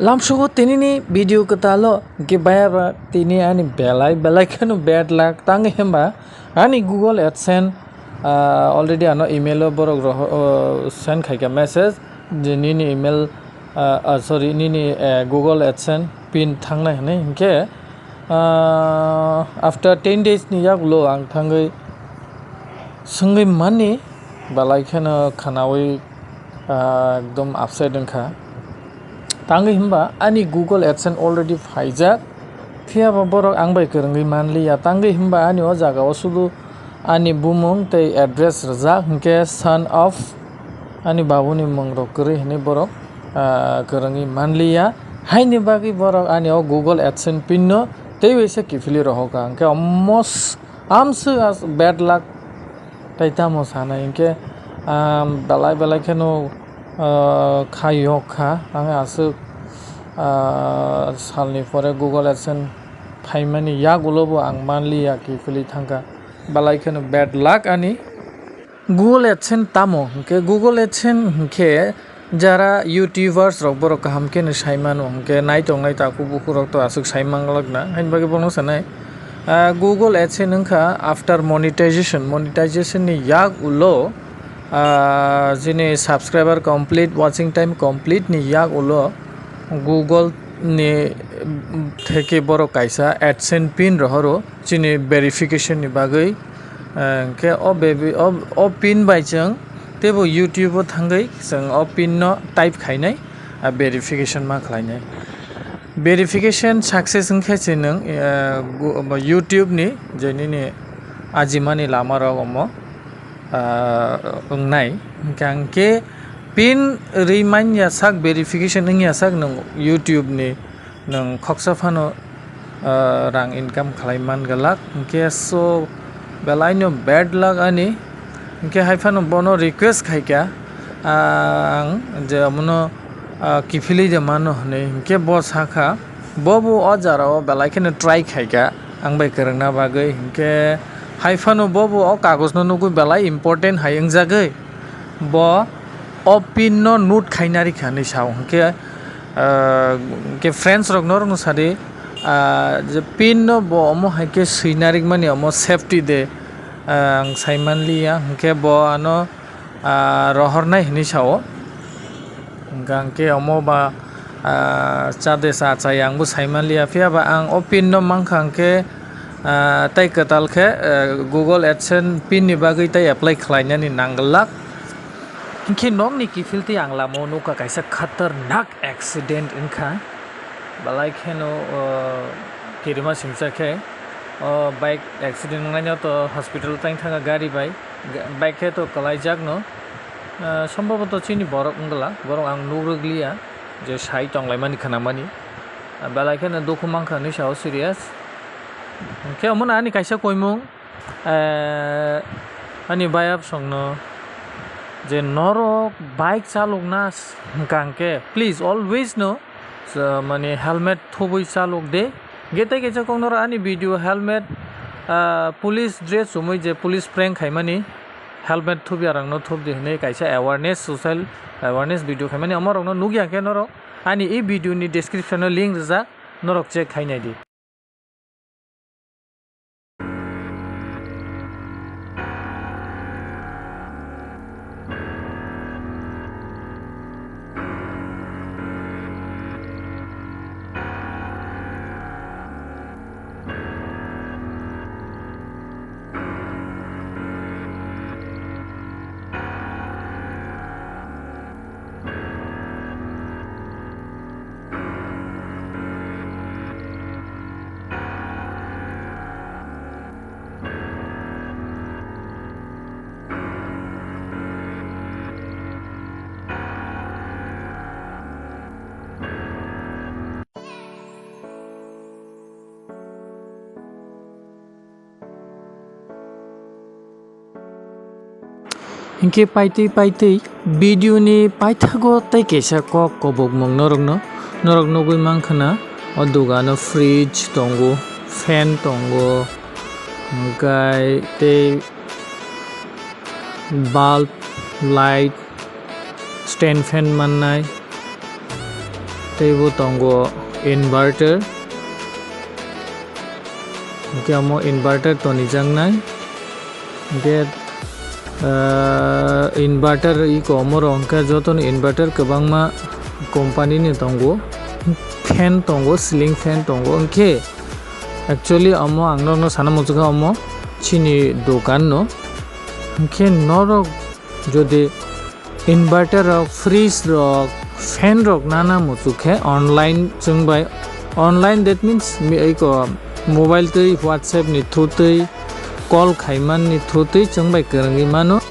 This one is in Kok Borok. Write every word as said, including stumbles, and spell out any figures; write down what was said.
Lamsogo tinini video kwtalo, hwnkhe bayaba tini ani belai belai kheno bad luck. Tangwi hwnba ani Google AdSense, ah, already ano email o borok roho-, oh, send khaikha message je nini email, ah, ah, sorry, nini, eh, Google AdSense pin thangnai hwnwi. Hwnkhe, ah, after ten days ni yagulo ang thangwi swngwi mani, belai kheno khwnawi, ah, ekdom upset wngkha. Tangwi hwnba ani Google AdSense already phaijak, phiyaba borok ang bai kwrwngwi manliya. Tangwi hwnba ani o jaga o sudu ani bumung tei address rwjak, hwnkhe son of ani babuni mung rok kwrwi hwnwi borok, ah, kwrwngwi manliya. Haini bagwi borok ani o Google AdSense pin no tei waisa kiphilwi rohorkha, hwnkhe omo s-, amswk as-, bad luck. Tai tamo sanai hinkhe, ah, belai belai kheno, ah, kha yok kha. Ang aswk, ah, salni pore Google AdSense phaimani yagulo bo ang manliya, kiphilwi thangkha. Belai kheno bad luck ani. Google AdSense tamo hinkhe, Google AdSense hinkhe jara YouTubers rok borok kaham khe no sai mano, hinkhe naitongnai takhuk bukhuk rok to aswk sai manglak na, haini bagwi bono sanai, ah, Google AdSense wngkha after monetization, monetization ni yak ulo, ah, jini subscriber complete, watching time complete ni yak ulo Google ni, mm, theke borok kaisa AdSense pin rohoro chini verification ni bagwi. Eh, hwnkhe o bebi-, o, o pin bai chwng teibo YouTube o thangwi chwng o pin no type khainai, ah, verification ma khlainai. Verification success wngkhe se nwng, eh, gu-, bo YouTube ni je nini ajimani lama rok omo, ah, wngnai. Hwnkhe ang khe pin rwi manya sak, verification wngya sak nwng YouTube ni nwng khoksa phano, ah, rang income khlai man glak. Hinkhe so belai no bad luck ani. Hinkhe hai phano bono request khaikha, ah, ang je amono, ah, kiphilwi de mano hwnwi. Hinkhe bo sakha, bo bo o jara o belai kheno try khaikha ang bai kwrwngna bagwi. Hinkhe hai phano bo bo o kagoj no nugwi belai important hai wngjagwi. Bo o pin no note khaina rikha hinwi sao, hinkhe, ah, hinkhe friends rok norokno sadi, ah, je pin no bo omo hai khe swina rikmani omo safety de, ah, ang sai manliya, hinkhe bo ano, ah, rohornai hinwi sao. Hinkhe ang khe omo ba, ah, cha de cha chaya ang bo sai manliya, phiya ba ang o pin no mankha, ang khe, ah, tei kwtal khe, ah, Google AdSense pin ni bagwi tei apply khlainani nang glak. Hinkhe nokni kiphiltwi ang lamao nukha kaisa khatarnak accident wngkha. Belai kheno, o, kirima simsa khe, o, bike accident wngnaino to hospital tang thangkha gari bai. Ga-, bike khe to kalaijakno. Ah, sombhoboto chini borok wngla, borok ang nukrwkliya je sai tonglaimani khnamani. Ah, belai kheno dukhu mankha hinwi sao serious. Hinkhe omono ani kaisa koimung, eh, ani bayap songno je norok bike chalokna s-, hwnkha hinkhe, please always no, so, mane helmet thubui chalok de. Hinkhe tei kaisa kok norok ani video helmet, ah, police dress chumui je police prank khaimani helmet thubya rokno thubdi hinwi kaisa awareness, social awareness video khaimani, omorokno nukya khe norok ani e video ni description o link rijak, norok check khainai di. Hinkhe paitwi paitwi video ni paithago tei kaisa kok kobokmung norokno, norok nugwi mankha na, o dogano fridge tongo, fan tongo, hinkhe tei bulb, light, stand fan mannai. Teibo tongo inverter. Hwnkhe omo inverter tonijaknai. Hwnkhe, ah, inverter iko omorok hwnkhe jotono inverter kwbangma company ni tongo. Fan tongo, ceiling fan tongo. Hwnkhe actually omo ang norokno sana muchukha omo chini dokan no. Hwnkhe norok jodi inverter rok, fridge rok, fan rok nana muchuk khe online chwng bai, online that means mi-, iko mobile twi WhatsApp ni through twi call khaiman ni through twi chwng bai kwrwngwi mano.